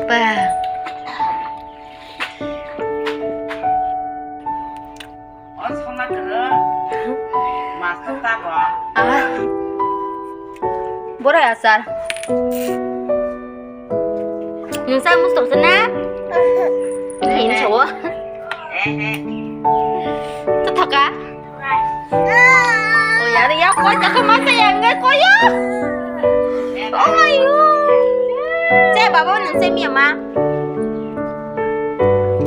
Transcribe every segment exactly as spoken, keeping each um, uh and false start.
Ba. O sona kwrwi. Mas ta bo. Ah. Borai achar. Nwng sa mustang se na? Hin sawo. Tothoka. Oh, yar ya, koi ta kama sa yang ga koi ya. Oh my God. Che baba nwng se mi ma.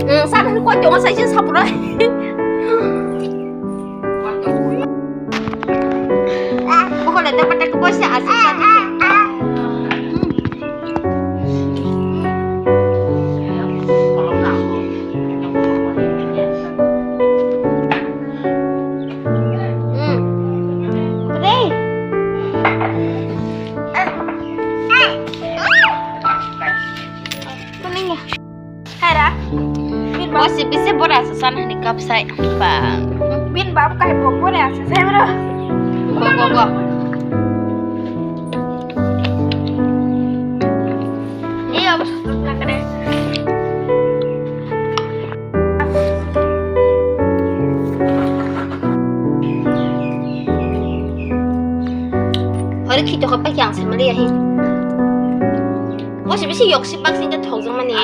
Hmm, sa nwng koi tongo sa isin sapura. Bukan ada pada kau sa asal. Hera. Bin bab. Bosi bisi bora sa sana ni kap sai. Ba. Bin bab kai bo bora sa sai bro. Go, go, go. Iyo. Hori khito kapa kyang samali ahi. Bosi bisi yoksi bak sing thok jong mani.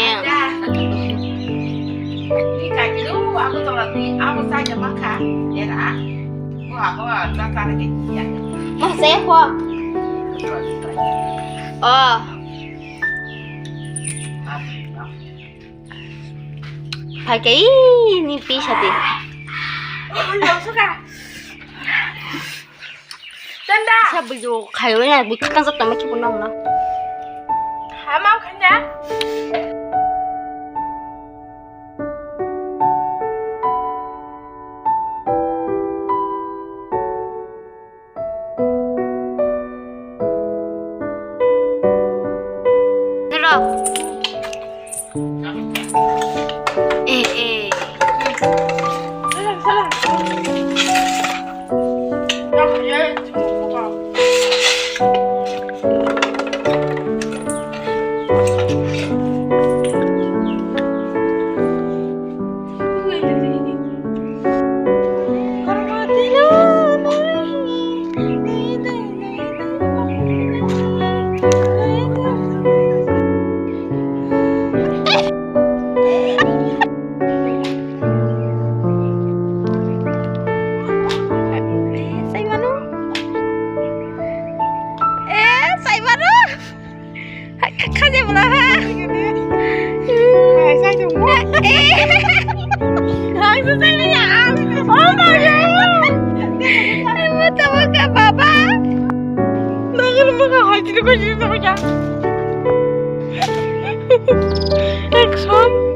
Ni kai kilo aku tolak ni aku saja makan. Era. Aku aku tak tarik ya. Mas saya kok. Oh. Pakai ini bisa deh. Tanda. Sa video khayo ya, bi khakang sa tama ki punong na. Hamam khanya. Nero. Eh, eh. Salam, salam. Saimano? Eh, saimano? Khaje bola ha. Hai, sai dong. Eh. Hai, sai dong ya. Oh my God. Tamo ka baba. Nangul mo ka hai, tini ko jini tamo ka. Action.